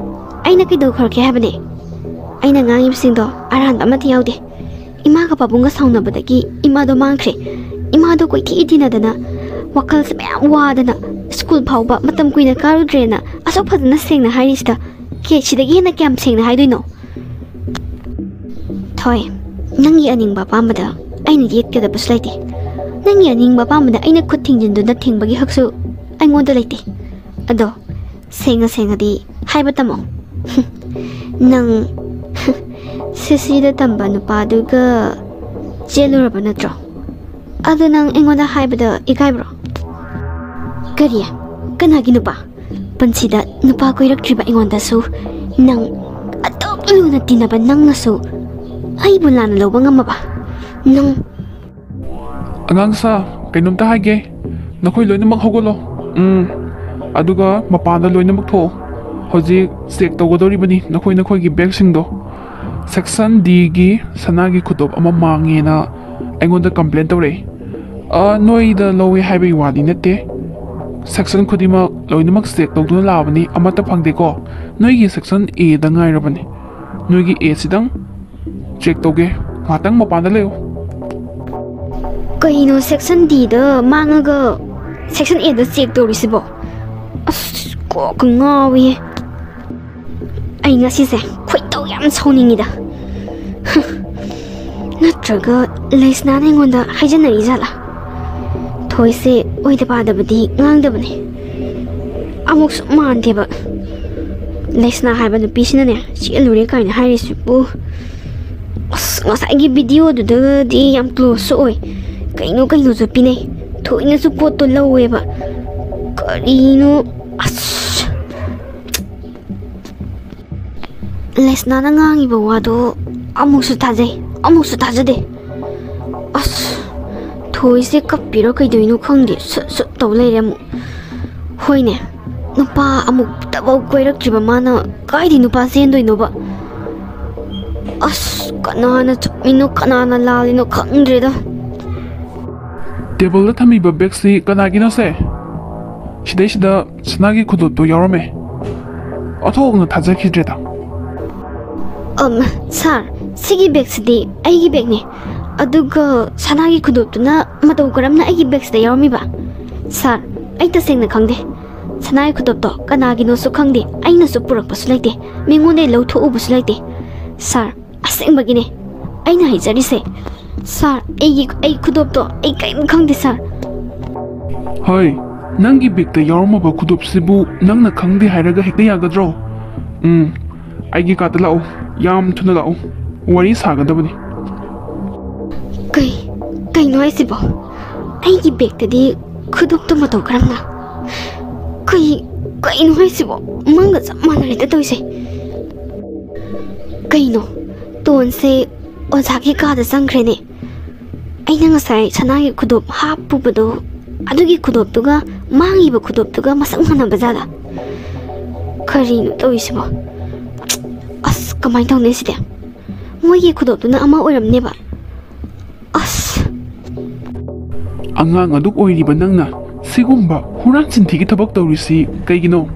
ꯑꯩꯅ ꯀꯩꯗꯧꯈ꯭ꯔꯒꯦ ꯍꯥꯏꯕꯅꯦ? ꯑꯩꯅ ꯉꯥꯡꯉꯤꯕꯁꯤꯡꯗꯣ ꯑꯔꯥꯟꯕ ꯑꯃꯠꯇ ꯌꯥꯎꯗꯦ꯫ ꯏꯃꯥꯒ ꯄꯥꯕꯨꯡꯒ ꯁꯥꯎꯅꯕꯗꯒꯤ ꯏꯃꯥꯗꯣ ꯃꯥꯡꯈ꯭ꯔꯦ꯫ ꯏꯃꯥꯗꯣ ꯀꯣꯏꯊꯤ ꯊꯤꯅꯗꯅ ꯋꯥꯈꯜꯁꯦ ꯃꯌꯥꯝ ꯋꯥꯗꯅ ꯁ꯭ꯀꯨꯜ ꯐꯥꯎꯕ ꯃꯇꯝ ꯀꯨꯏꯅ ꯀꯥꯔꯨꯗ꯭ꯔꯦꯅ ꯑꯁꯨꯛ ꯐꯖꯅ ꯁꯦꯡꯅ ꯍꯥꯏꯔꯤꯁꯤꯗ ꯀꯦ ꯁꯤꯗꯒꯤ ꯍꯦꯟꯅ ꯀꯌꯥꯝ ꯁꯦꯡꯅ ꯍꯥꯏꯗꯣꯏꯅꯣ? ꯊꯣꯏ, ꯅꯪꯒꯤ ꯑꯅꯤꯡꯕ ꯑꯄꯥꯝꯕꯗ ꯑꯩꯅ ꯌꯦꯠꯀꯗꯕꯁꯨ ꯂꯩꯇꯦ꯫ ꯅꯪꯒꯤ ꯑꯅꯤꯡꯕ ꯑꯄꯥꯝꯕꯗ ꯑꯩꯅ ꯈꯨꯠ ꯊꯤꯡꯖꯤꯟꯗꯨꯅ ꯊꯤꯡꯕꯒꯤ ꯍꯛꯁꯨ ꯑꯩꯉꯣꯟꯗ ꯂꯩꯇꯦ꯫ ꯑꯗꯣ ꯁꯦꯡꯅ ꯁꯦꯡꯅꯗꯤ ꯍꯥꯏꯕ ꯇꯝꯃꯣ꯫ ꯅꯪ ꯁꯤꯁꯤꯗ ꯇꯝꯕ ꯅꯨꯄꯥꯗꯨꯒ ꯆꯦꯜꯂꯨꯔꯕ ꯅꯠꯇ꯭ꯔꯣ? ꯑꯗꯨ ꯅꯪ ꯑꯩꯉꯣꯟꯗ ꯍꯥꯏꯕꯗ ꯏꯀꯥꯏꯕ꯭ꯔꯣ? ꯀꯔꯤ? ꯀꯅꯥꯒꯤ ꯅꯨꯄꯥ? ꯄꯨꯟꯁꯤꯗ ꯅꯨꯄꯥ ꯀꯣꯏꯔꯛꯇ꯭ꯔꯤꯕ ꯑꯩꯉꯣꯟꯗꯁꯨ ꯅꯪ ꯑꯗꯨꯛ ꯂꯨꯅ ꯇꯤꯟꯅꯕ ꯅꯪꯅꯁꯨ ꯑꯩꯕꯨ ꯂꯥꯟꯅ ꯂꯧꯕ ꯉꯝꯃꯕ? ꯅꯪ ꯑꯉꯥꯡ ꯁꯥ, ꯀꯩꯅꯣꯝꯇ ꯍꯥꯏꯒꯦ꯫ ꯅꯈꯣꯏ ꯂꯣꯏꯅꯃꯛ ꯍꯧꯒꯠꯂꯣ꯫ ꯎꯝ, ꯑꯗꯨꯒ ꯃꯄꯥꯟꯗ ꯂꯣꯏꯅꯃꯛ ꯊꯣꯛꯑꯣ꯫ ꯍꯧꯖꯤꯛ ꯆꯦꯛ ꯇꯧꯒꯗꯧꯔꯤꯕꯅꯤ ꯅꯈꯣꯏ ꯅꯈꯣꯏꯒꯤ ꯕꯦꯒꯁꯤꯡꯗꯣ꯫ ꯁꯦꯛꯁꯟ ꯗꯤꯒꯤ ꯁꯅꯥꯒꯤ ꯈꯨꯗꯣꯞ ꯑꯃ ꯃꯥꯡꯉꯦꯅ ꯑꯩꯉꯣꯟꯗ ꯀꯝꯄ꯭ꯂꯦꯟ ꯇꯧꯔꯛꯏ꯫ ꯑ, ꯅꯣꯏꯗ ꯂꯧꯋꯦ ꯍꯥꯏꯕꯒꯤ ꯋꯥꯗꯤ ꯅꯠꯇꯦ꯫ ꯁꯦꯛꯁꯟ ꯈꯨꯗꯤꯡꯃꯛ ꯂꯣꯏꯅꯃꯛ ꯆꯦꯛ ꯇꯧꯗꯨꯅ ꯂꯥꯛꯑꯕꯅꯤ, ꯑꯃꯠꯇ ꯐꯪꯗꯦꯀꯣ꯫ ꯅꯣꯏꯒꯤ ꯁꯦꯛꯁꯟ ꯑꯦꯗ ꯉꯥꯏꯔꯕꯅꯤ꯫ ꯅꯣꯏꯒꯤ ꯑꯦꯁꯤꯗꯪ ꯆꯦꯛ ꯇꯧꯒꯦ꯫ ꯉꯥꯛꯇꯪ ꯃꯄꯥꯟꯗ ꯂꯩꯌꯨ꯫ ꯀꯩꯅꯣ section Dꯗ ꯃꯥꯡꯉꯒ section Aꯗ check ꯇꯧꯔꯤꯁꯤꯕꯣ? ꯑꯁ, ꯀꯣꯛꯀ ꯉꯥꯎꯏꯌꯦ꯫ ꯑꯩ ꯉꯁꯤꯁꯦ ꯈꯣꯏꯗꯧ ꯌꯥꯝ ꯁꯥꯎꯅꯤꯡꯉꯤꯗ꯫ ꯅꯠꯇ꯭ꯔꯒ ꯂꯩꯁꯅꯥꯅ ꯑꯩꯉꯣꯟꯗ ꯍꯥꯏꯖꯟꯅꯔꯤ ꯖꯥꯠꯂꯥ? ꯊꯣꯏꯁꯦ ꯑꯣꯏꯗ ꯄꯥꯗꯕꯗꯤ ꯉꯥꯡꯗꯕꯅꯦ꯫ ꯑꯃꯨꯛꯁꯨ ꯃꯥꯟꯗꯦꯕ꯫ ꯂꯩꯁꯅꯥ ꯍꯥꯏꯕ ꯅꯨꯄꯤꯁꯤꯅꯅꯦ, "ꯆꯦꯜꯂꯨꯔꯦ" ꯀꯥꯏꯅ ꯍꯥꯏꯔꯤꯁꯤꯕꯨ꯫ ꯑꯁ, ꯉꯁꯥꯏꯒꯤ videoꯗꯨꯗꯗꯤ ꯌꯥꯝ closeꯁꯨ ꯑꯣꯏ꯫ ꯀꯩꯅꯣ ꯀꯩꯅꯣꯁꯨ ꯄꯤꯅꯩ꯫ ꯊꯣꯏꯅꯁꯨ ꯄꯣꯠꯇꯣ ꯂꯧꯋꯦꯕ꯫ ꯀꯔꯤꯅꯣ? ꯑꯁ꯫ ꯂꯦꯁꯅꯥꯅ ꯉꯥꯡꯉꯤꯕ ꯋꯥꯗꯣ ꯑꯃꯨꯛꯁꯨ ꯊꯥꯖꯩ, ꯑꯃꯨꯛꯁꯨ ꯊꯥꯖꯗꯦ꯫ ꯑꯁ, ꯊꯣꯏꯁꯦ ꯀꯞꯄꯤꯔꯣ ꯀꯩꯗꯧꯏꯅꯣ ꯈꯪꯗꯦ, ꯁꯨꯠ ꯁꯨꯠ ꯇꯧ ꯂꯩꯔꯦ ꯑꯃꯨꯛ꯫ ꯍꯣꯏꯅꯦ, ꯅꯨꯄꯥ ꯑꯃꯨꯛꯇꯐꯥꯎ ꯀꯣꯏꯔꯛꯇ꯭ꯔꯤꯕ ꯃꯥꯅ ꯀꯥꯏꯗꯩ ꯅꯨꯄꯥ ꯆꯦꯟꯗꯣꯏꯅꯣꯕ? ꯑꯁ, ꯀꯅꯥꯅ ꯆꯨꯝꯃꯤꯅꯣ ꯀꯅꯥꯅ ꯂꯥꯜꯂꯤꯅꯣ ꯈꯪꯗ꯭ꯔꯦꯗ꯫ ꯇꯦꯕꯜꯗ ꯊꯝꯃꯤꯕ ꯕꯦꯒꯁꯤ ꯀꯅꯥꯒꯤꯅꯣꯁꯦ? ꯁꯤꯗꯩꯁꯤꯗ ꯁꯅꯥꯒꯤ ꯈꯨꯗꯣꯞꯇꯣ ꯌꯥꯎꯔꯝꯃꯦ꯫ ꯑꯣꯟꯊꯣꯛꯅ ꯊꯥꯖꯈꯤꯗ꯭ꯔꯦꯗ꯫ ꯑꯝ, ꯁꯥꯔ, ꯁꯤꯒꯤ ꯕꯦꯒꯁꯤꯗꯤ ꯑꯩꯒꯤ ꯕꯦꯒꯅꯤ꯫ ꯑꯗꯨꯒ ꯁꯅꯥꯒꯤ ꯈꯨꯗꯣꯞꯇꯨꯅ ꯃꯇꯧ ꯀꯔꯝꯅ ꯑꯩꯒꯤ ꯕꯦꯒꯁꯤꯗ ꯌꯥꯎꯔꯝꯃꯤꯕ? ꯁꯥꯔ, ꯑꯩ ꯇꯁꯦꯡꯅ ꯈꯪꯗꯦ꯫ ꯁꯅꯥꯒꯤ ꯈꯨꯗꯣꯞꯇꯣ ꯀꯅꯥꯒꯤꯅꯣꯁꯨ ꯈꯪꯗꯦ, ꯑꯩꯅꯁꯨ ꯄꯨꯔꯛꯄꯁꯨ ꯂꯩꯇꯦ, ꯃꯤꯉꯣꯟꯗꯒꯤ ꯂꯧꯊꯣꯛꯎꯕꯁꯨ ꯂꯩꯇꯦ꯫ ꯁꯥꯔ, ꯑꯁꯦꯡꯕꯒꯤꯅꯦ꯫ ꯑꯩꯅ ꯍꯥꯏꯖꯔꯤꯁꯦ꯫ ꯁꯥꯔ, ꯑꯩꯒꯤ, ꯑꯩ ꯈꯨꯗꯣꯞꯇꯣ ꯑꯩ ꯀꯔꯤꯝ ꯈꯪꯗꯦ, ꯁꯥꯔ꯫ ꯍꯣꯏ, ꯅꯪꯒꯤ ꯕꯦꯒꯇ ꯌꯥꯎꯔꯝꯃꯕ ꯈꯨꯗꯣꯞꯁꯤꯕꯨ ꯅꯪꯅ ꯈꯪꯗꯦ ꯍꯥꯏꯔꯒ ꯍꯦꯛꯇ ꯌꯥꯒꯗ꯭ꯔꯣ? ꯎꯝ, ꯑꯩꯒꯤ ꯀꯥꯗ ꯂꯥꯛꯎ, ꯌꯥꯝ ꯊꯨꯅ ꯂꯥꯛꯎ, ꯋꯥꯔꯤ ꯁꯥꯒꯗꯕꯅꯤ꯫ ꯀꯩ, ꯀꯩꯅꯣ ꯍꯥꯏꯁꯤꯕꯣ? ꯑꯩꯒꯤ ꯕꯦꯒꯇꯗꯤ ꯈꯨꯗꯣꯞꯇꯣ ꯃꯇꯧ ꯀꯔꯝꯅ? ꯀꯩ, ꯀꯩꯅꯣ ꯍꯥꯏꯁꯤꯕꯣ? ꯃꯪꯒ ꯆꯞ ꯃꯥꯟꯅꯔꯦꯗ ꯇꯧꯔꯤꯁꯦ꯫ ꯀꯩꯅꯣ, ꯇꯣꯟꯁꯦ ꯑꯣꯖꯥꯒꯤ ꯀꯥꯗ ꯆꯪꯈ꯭ꯔꯦꯅꯦ꯫ ꯑꯩꯅ ꯉꯁꯥꯏ ꯁꯅꯥꯒꯤ ꯈꯨꯗꯣꯞ ꯍꯥꯞꯄꯨꯕꯗꯣ, ꯑꯗꯨꯒꯤ ꯈꯨꯗꯣꯞꯇꯨꯒ ꯃꯥꯡꯉꯤꯕ ꯈꯨꯗꯣꯞꯇꯨꯒ ꯃꯁꯛ ꯃꯥꯟꯅꯕ ꯖꯥꯠꯂꯥ? ꯀꯔꯤꯅꯣ ꯇꯧꯔꯤꯁꯤꯕꯣ? ꯑꯁ, ꯀꯃꯥꯏꯅ ꯇꯧꯅꯤ ꯁꯤꯗꯤ? ꯃꯣꯏꯒꯤ ꯈꯨꯗꯣꯞꯇꯨꯅ ꯑꯃ ꯑꯣꯏꯔꯝꯅꯦꯕ꯫ ꯑꯁ꯫ ꯑꯉꯥꯡ ꯑꯗꯨꯛ ꯑꯣꯏꯔꯤꯕ ꯅꯪꯅ ꯁꯤꯒꯨꯝꯕ ꯍꯨꯔꯥꯟ ꯆꯤꯟꯊꯤꯒꯤ ꯊꯕꯛ ꯇꯧꯔꯤꯁꯤ ꯀꯩꯒꯤꯅꯣ?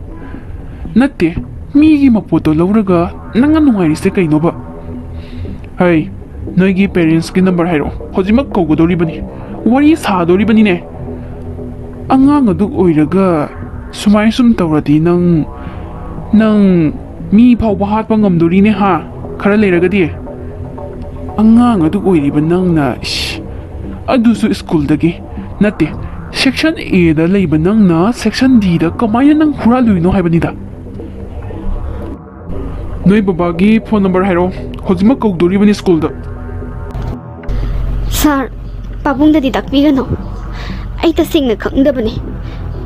ꯅꯠꯇꯦ, ꯃꯤꯒꯤ ꯃꯄꯣꯠꯇꯣ ꯂꯧꯔꯒ ꯅꯪꯅ ꯅꯨꯡꯉꯥꯏꯔꯤꯁꯦ ꯀꯩꯅꯣꯕ? ꯍꯩ, ꯅꯣꯏꯒꯤ ꯄꯦꯔꯦꯟꯁꯀꯤ ꯅꯝꯕꯔ ꯍꯥꯏꯔꯛꯑꯣ, ꯍꯧꯖꯤꯛꯃꯛ ꯀꯧꯒꯗꯧꯔꯤꯕꯅꯤ, ꯋꯥꯔꯤ ꯁꯥꯗꯧꯔꯤꯕꯅꯤꯅꯦ꯫ ꯑꯉꯥꯡ ꯑꯗꯨ ꯑꯣꯏꯔꯒ ꯁꯨꯃꯥꯏ ꯁꯨꯝ ꯇꯧꯔꯗꯤ ꯅꯪ, ꯅꯪ ꯃꯤ ꯐꯥꯎꯕ ꯍꯥꯠꯄ ꯉꯝꯗꯣꯔꯤꯅꯦ ꯍꯥ, ꯈꯔ ꯂꯩꯔꯒꯗꯤ꯫ ꯑꯉꯥꯡ ꯑꯗꯨ ꯑꯣꯏꯔꯤꯕ ꯅꯪꯅ, ꯏꯁ, ꯑꯗꯨꯁꯨ ꯁ꯭ꯀꯨꯜꯗꯒꯤ ꯅꯠꯇꯦ, ꯁꯦꯛꯁꯟ ꯑꯦꯗ ꯂꯩꯕ ꯅꯪꯅ ꯁꯦꯛꯁꯟ ꯗꯤꯗ ꯀꯃꯥꯏꯅ ꯅꯪ ꯍꯨꯔꯥꯜꯂꯨꯏꯅꯣ ꯍꯥꯏꯕꯅꯤꯗ꯫ ꯅꯣꯏ ꯕꯕꯥꯒꯤ ꯐꯣꯟ ꯅꯝꯕꯔ ꯍꯥꯏꯔꯛꯑꯣ, ꯍꯧꯖꯤꯛꯃꯛ ꯀꯧꯗꯣꯔꯤꯕꯅꯤ ꯁ꯭ꯀꯨꯜꯗ꯫ ꯁꯥꯔ, ꯄꯥꯕꯨꯡꯗꯗꯤ ꯇꯥꯛꯄꯤꯒꯅꯨ꯫ ꯑꯩ ꯇꯁꯦꯡꯅ ꯈꯪꯗꯕꯅꯤ꯫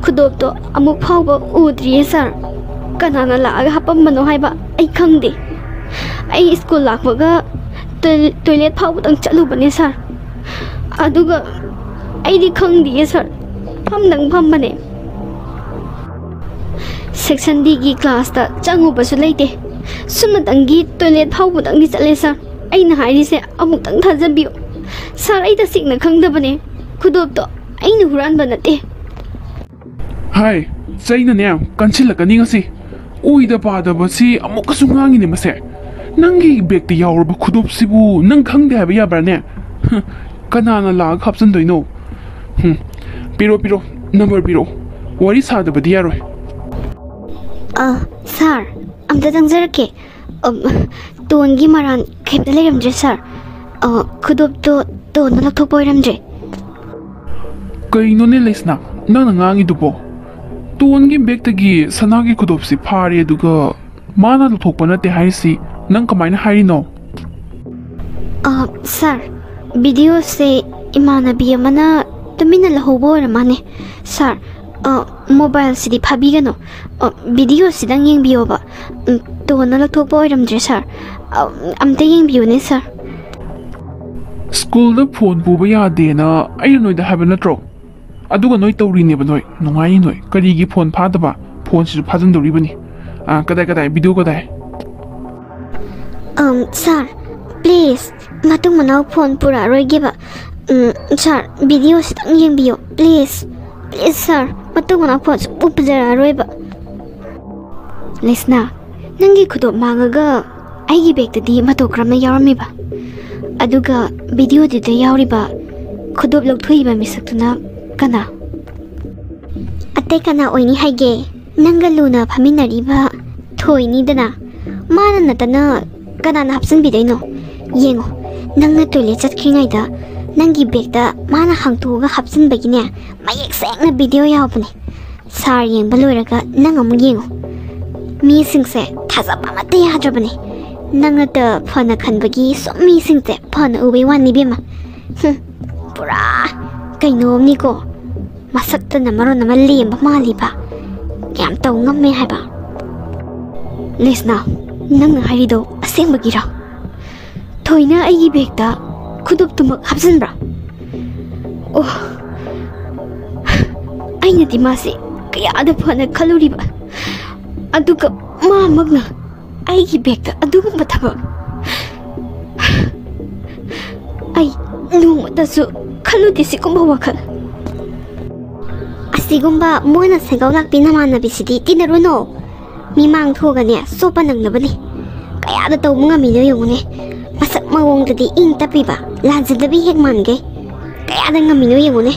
ꯈꯨꯗꯣꯞꯇꯣ ꯑꯃꯨꯛ ꯐꯥꯎꯕ ꯎꯗ꯭ꯔꯤꯌꯦ ꯁꯥꯔ꯫ ꯀꯅꯥꯅ ꯂꯥꯛꯑꯒ ꯍꯥꯄꯝꯕꯅꯣ ꯍꯥꯏꯕ ꯑꯩ ꯈꯪꯗꯦ꯫ ꯑꯩ ꯁ꯭ꯀꯨꯜ ꯂꯥꯛꯄꯒ ꯇꯣꯏ- ꯇꯣꯏꯂꯦꯠ ꯐꯥꯎꯕꯗꯪ ꯆꯠꯂꯨꯕꯅꯦ ꯁꯥꯔ꯫ ꯑꯗꯨꯒ ꯑꯩꯗꯤ ꯈꯪꯗꯤꯌꯦ ꯁꯥꯔ, ꯐꯝꯗꯪ ꯐꯝꯕꯅꯦ꯫ ꯁꯦꯛꯁꯟ ꯗꯤꯒꯤ ꯀ꯭ꯂꯥꯁꯇ ꯆꯪꯉꯨꯕꯁꯨ ꯂꯩꯇꯦ꯫ ꯁꯨꯝꯅꯇꯪꯒꯤ ꯇꯣꯏꯂꯦꯠ ꯐꯥꯎꯕꯗꯪꯗꯤ ꯆꯠꯂꯦ ꯁꯥꯔ꯫ ꯑꯩꯅ ꯍꯥꯏꯔꯤꯁꯦ ꯑꯃꯨꯛꯇꯪ ꯊꯥꯖꯕꯤꯌꯨ ꯁꯥꯔ, ꯑꯩ ꯇꯁꯦꯡꯅ ꯈꯪꯗꯕꯅꯦ꯫ ꯈꯨꯗꯣꯞꯇꯣ ꯑꯩꯅ ꯍꯨꯔꯥꯟꯕ ꯅꯠꯇꯦ꯫ ꯍꯥꯏ, ꯆꯩꯅꯅꯦ ꯀꯟꯁꯤꯜꯂꯛꯀꯅꯤ ꯉꯁꯤ꯫ ꯑꯣꯏꯗ ꯄꯥꯗꯕꯁꯤ ꯑꯃꯨꯛꯀꯁꯨ ꯉꯥꯡꯉꯤꯅꯦ ꯃꯁꯦ꯫ ꯅꯪꯒꯤ ꯕꯦꯛꯇ ꯌꯥꯎꯔꯕ ꯈꯨꯗꯣꯞꯁꯤꯕꯨ ꯅꯪ ꯈꯪꯗꯦ ꯍꯥꯏꯕ ꯌꯥꯕ꯭ꯔꯥꯅꯦ? ꯍ, ꯀꯅꯥꯅ ꯂꯥꯛꯑꯒ ꯍꯥꯞꯆꯤꯟꯗꯣꯏꯅꯣ? ꯍꯨꯝ, ꯄꯤꯔꯣ, ꯄꯤꯔꯣ, ꯅꯝꯕꯔ ꯄꯤꯔꯣ꯫ ꯋꯥꯔꯤ ꯁꯥꯗꯕꯗꯤ ꯌꯥꯔꯣꯏ꯫ ꯑ, ꯁꯥꯔ, ꯑꯝꯇ ꯆꯪꯖꯔꯛꯀꯦ꯫ ꯑꯝ, ꯇꯣꯟꯒꯤ ꯃꯔꯥꯟ ꯀꯩꯝꯇ ꯂꯩꯔꯝꯗ꯭ꯔꯦ ꯁꯥꯔ꯫ ꯑ, ꯈꯨꯗꯣꯞꯇꯣ ꯇꯣꯟꯅ ꯂꯧꯊꯣꯛꯄ ꯑꯣꯏꯔꯝꯗ꯭ꯔꯦ꯫ ꯀꯩꯅꯣꯅꯦ ꯂꯩꯁꯅꯥ, ꯅꯪꯅ ꯉꯥꯡꯉꯤꯗꯨꯕꯣ? ꯇꯣꯟꯒꯤ ꯕꯦꯛꯇꯒꯤ ꯁꯅꯥꯒꯤ ꯈꯨꯗꯣꯞꯁꯤ ꯐꯥꯔꯦ, ꯑꯗꯨꯒ ꯃꯥꯅ ꯂꯧꯊꯣꯛꯄ ꯅꯠꯇꯦ ꯍꯥꯏꯔꯤꯁꯤ ꯅꯪ ꯀꯃꯥꯏꯅ ꯍꯥꯏꯔꯤꯅꯣ? ꯑ, ꯁꯥꯔ, ꯚꯤꯗꯤꯑꯣꯁꯦ ꯏꯃꯥꯟꯅꯕꯤ ꯑꯃꯅ ꯇꯨꯃꯤꯟꯅ ꯂꯧꯍꯧꯕ ꯑꯣꯏꯔ ꯃꯥꯅꯦ꯫ ꯁꯥꯔ, ꯑ, ꯃꯣꯕꯥꯏꯜꯁꯤꯗꯤ ꯐꯥꯕꯤꯒꯅꯨ꯫ ꯑ, ꯚꯤꯗꯤꯑꯣꯁꯤꯗꯪ ꯌꯦꯡꯕꯤꯌꯣꯕ꯫ ꯎꯝ, ꯇꯣꯟꯅ ꯂꯧꯊꯣꯛꯄ ꯑꯣꯏꯔꯝꯗ꯭ꯔꯦ ꯁꯥꯔ꯫ ꯑ, ꯑꯝꯇ ꯌꯦꯡꯕꯤꯌꯨꯅꯦ ꯁꯥꯔ꯫ ꯁ꯭ꯀꯨꯜꯗ ꯐꯣꯟ ꯄꯨꯕ ꯌꯥꯗꯦꯅ ꯑꯩꯅ ꯅꯣꯏꯗ ꯍꯥꯏꯕ ꯅꯠꯇ꯭ꯔꯣ? ꯑꯗꯨꯒ ꯅꯣꯏ ꯇꯧꯔꯤꯅꯦꯕ ꯅꯣꯏ꯫ ꯅꯨꯡꯉꯥꯏꯅꯤ ꯅꯣꯏ꯫ ꯀꯔꯤꯒꯤ ꯐꯣꯟ ꯐꯥꯗꯕ? ꯐꯣꯟꯁꯤꯁꯨ ꯐꯥꯖꯤꯟꯗꯧꯔꯤꯕꯅꯤ꯫ ꯑꯥ, ꯀꯗꯥꯏ, ꯀꯗꯥꯏ? ꯚꯤꯗꯤꯑꯣ ꯀꯗꯥꯏ? ꯑꯝ, ꯁꯥꯔ, ꯄ꯭ꯂꯤꯖ, ꯃꯇꯨꯡ ꯃꯅꯥꯎ ꯐꯣꯟ ꯄꯨꯔꯛꯑꯔꯣꯏꯒꯦꯕ꯫ ꯎꯝ, ꯁꯥꯔ, ꯚꯤꯗꯤꯑꯣꯁꯤꯗꯪ ꯌꯦꯡꯕꯤꯌꯣ, ꯄ꯭ꯂꯤꯖ꯫ ꯄ꯭ꯂꯤꯖ, ꯁꯥꯔ, ꯃꯇꯨꯡ ꯃꯅꯥꯎ ꯐꯣꯟ ꯁꯨꯡꯄꯨ ꯄꯨꯖꯔꯛꯑꯔꯣꯏꯕ꯫ ꯂꯩꯁꯅꯥ, ꯅꯪꯒꯤ ꯈꯨꯗꯣꯞ ꯃꯥꯡꯉꯒ ꯑꯩꯒꯤ ꯕꯦꯛꯇꯗꯤ ꯃꯇꯧ ꯀꯔꯝꯅ ꯌꯥꯎꯔꯝꯃꯤꯕ? ꯑꯗꯨꯒ ꯚꯤꯗꯤꯑꯣꯗꯨꯗ ꯌꯥꯎꯔꯤꯕ ꯈꯨꯗꯣꯞ ꯂꯧꯊꯣꯛꯏꯕ ꯃꯤꯁꯛꯇꯨꯅ ꯀꯅꯥ? ꯑꯇꯩ ꯀꯅꯥ ꯑꯣꯏꯅꯤ ꯍꯥꯏꯒꯦ? ꯅꯪꯒ ꯂꯨꯅ ꯐꯝꯃꯤꯟꯅꯔꯤꯕ ꯊꯣꯏꯅꯤꯗꯅ꯫ ꯃꯥꯅ ꯅꯠꯇꯅ ꯀꯅꯥꯅ ꯍꯥꯞꯆꯤꯟꯕꯤꯗꯣꯏꯅꯣ? ꯌꯦꯡꯉꯣ, ꯅꯪꯅ ꯇꯣꯏꯂꯦꯠ ꯆꯠꯈ꯭ꯔꯤꯉꯩꯗ ꯅꯪꯒꯤ ꯕꯦꯒꯇ ꯃꯥꯅ ꯍꯥꯡꯇꯣꯛꯑꯒ ꯍꯥꯞꯆꯤꯟꯕꯒꯤꯅꯦ, ꯃꯌꯦꯛ ꯁꯦꯡꯅ ꯚꯤꯗꯤꯑꯣ ꯌꯥꯎꯕꯅꯦ꯫ ꯁꯥꯔ ꯌꯦꯡꯕ ꯂꯣꯏꯔꯒ ꯅꯪ ꯑꯃꯨꯛ ꯌꯦꯡꯉꯣ꯫ ꯃꯤꯁꯤꯡꯁꯦ ꯊꯥꯖꯕ ꯑꯃꯠꯇ ꯌꯥꯗ꯭ꯔꯕꯅꯦ꯫ ꯅꯪꯅꯇ ꯐꯅ ꯈꯟꯕꯒꯤ ꯁꯨꯝ ꯃꯤꯁꯤꯡꯁꯦ ꯐꯅ ꯎꯕꯩ ꯋꯥꯅꯤ ꯏꯕꯦꯝꯃ꯫ ꯍꯨꯝ, ꯄꯨꯔꯥ ꯀꯩꯅꯣꯝꯅꯤꯀꯣ꯫ ꯃꯁꯛꯇꯅ ꯃꯔꯣꯟ ꯑꯃ ꯂꯦꯝꯕ ꯃꯥꯜꯂꯤꯕ꯫ ꯌꯥꯝ ꯇꯧ ꯉꯝꯃꯦ ꯍꯥꯏꯕ꯫ ꯂꯤꯁꯅꯥ, ꯅꯪꯅ ꯍꯥꯏꯔꯤꯗꯣ ꯑꯁꯦꯡꯕꯒꯤꯔꯣ? ꯊꯣꯏꯅ ꯑꯩꯒꯤ ꯕꯦꯒꯇ ꯈꯨꯗꯣꯞꯇꯨꯃꯛ ꯍꯥꯞꯆꯤꯟꯕ꯭ꯔꯥ? ꯑꯣ, ꯑꯩꯅꯗꯤ ꯃꯥꯁꯦ ꯀꯌꯥꯗ ꯐꯅ ꯈꯜꯂꯨꯔꯤꯕ, ꯑꯗꯨꯒ ꯃꯥꯃꯛꯅ ꯑꯩꯒꯤ ꯕꯦꯒꯇ ꯑꯗꯨꯒꯨꯝꯕ ꯊꯕꯛ꯫ ꯑꯩ ꯅꯣꯡꯃꯇꯁꯨ ꯈꯜꯂꯨꯗꯦ ꯁꯤꯒꯨꯝꯕ ꯋꯥꯈꯜ꯫ ꯑꯁꯤꯒꯨꯝꯕ ꯃꯣꯏꯅ ꯁꯦꯟꯒꯧ ꯂꯥꯛꯄꯤ ꯅꯃꯥꯟꯅꯕꯤꯁꯤꯗꯤ ꯇꯤꯟꯅꯔꯨꯅꯣ꯫ ꯃꯤꯃꯥꯡ ꯊꯣꯛꯑꯒꯅꯦ ꯆꯣꯞꯄ ꯅꯪꯅꯕꯅꯦ꯫ ꯀꯌꯥꯗ ꯇꯧꯕ ꯉꯝꯃꯤꯅꯣ ꯌꯦꯡꯉꯨꯅꯦ꯫ ꯃꯁꯛ ꯃꯑꯣꯡꯗꯗꯤ ꯏꯪ ꯇꯞꯄꯤꯕ, ꯂꯥꯟꯖꯗꯕꯤ ꯍꯦꯛ ꯃꯥꯟꯒꯩ꯫ ꯀꯌꯥꯗ ꯉꯝꯃꯤꯅꯣ ꯌꯦꯡꯉꯨꯅꯦ꯫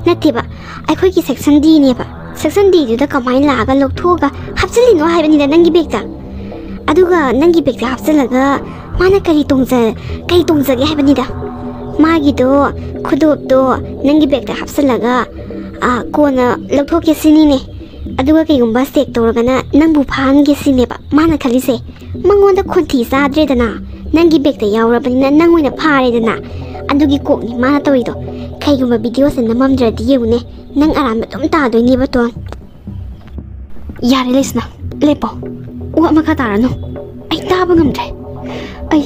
ꯅꯠꯇꯦꯕ, ꯑꯩꯈꯣꯏꯒꯤ ꯁꯦꯛꯁꯟ ꯗꯤꯅꯦꯕ꯫ ꯁꯦꯛꯁꯟ ꯗꯤꯗꯨꯗ ꯀꯃꯥꯏꯅ ꯂꯥꯛꯑꯒ ꯂꯧꯊꯣꯛꯑꯒ ꯍꯥꯞꯆꯤꯜꯂꯤꯅꯣ ꯍꯥꯏꯕꯅꯤꯗ ꯅꯪꯒꯤ ꯕꯦꯒꯇ꯫ ꯑꯗꯨꯒ ꯅꯪꯒꯤ ꯕꯦꯒꯇ ꯍꯥꯞꯆꯤꯜꯂꯒ ꯃꯥꯅ ꯀꯔꯤ ꯇꯣꯡꯖ-, ꯀꯔꯤ ꯇꯣꯡꯖꯒꯦ ꯍꯥꯏꯕꯅꯤꯗ꯫ ꯃꯥꯒꯤꯗꯣ, ꯈꯨꯗꯣꯞꯇꯣ ꯅꯪꯒꯤ ꯕꯦꯒꯇ ꯍꯥꯞꯆꯤꯜꯂꯒ, ꯑ, ꯀꯣꯟꯅ ꯂꯧꯊꯣꯛꯀꯦ ꯁꯤꯅꯤꯅꯦ꯫ ꯑꯗꯨꯒ ꯀꯩꯒꯨꯝꯕ ꯆꯦꯛ ꯇꯧꯔꯒꯅ ꯅꯪꯕꯨ ꯐꯥꯍꯟꯒꯦ ꯁꯤꯅꯦꯕ ꯃꯥꯅ ꯈꯜꯂꯤꯁꯦ꯫ ꯃꯉꯣꯟꯗ ꯈꯣꯟꯊꯤ ꯆꯥꯗ꯭ꯔꯦꯗꯅ, ꯅꯪꯒꯤ ꯕꯦꯒꯇ ꯌꯥꯎꯔꯕꯅꯤꯅ ꯅꯪ ꯑꯣꯏꯅ ꯐꯥꯔꯦꯗꯅ꯫ ꯑꯗꯨꯒꯤ ꯀꯣꯛꯅꯤ ꯃꯥꯅ ꯇꯧꯔꯤꯗꯣ꯫ ꯀꯩꯒꯨꯝꯕ ꯚꯤꯗꯤꯑꯣꯁꯦ ꯅꯝꯃꯝꯗ꯭ꯔꯗꯤ ꯌꯦꯡꯉꯨꯅꯦ, ꯅꯪ ꯑꯔꯥꯟꯕ ꯑꯗꯨꯝ ꯇꯥꯗꯣꯏꯅꯦꯕ, ꯇꯣꯟ꯫ ꯌꯥꯔꯦ ꯂꯩꯁꯅꯥ, ꯂꯦꯞꯄꯣ꯫ ꯋꯥ ꯃꯈꯥ ꯇꯥꯔꯅꯨ꯫ ꯑꯩ ꯇꯥꯕ ꯉꯝꯗ꯭ꯔꯦ꯫ ꯑꯩ,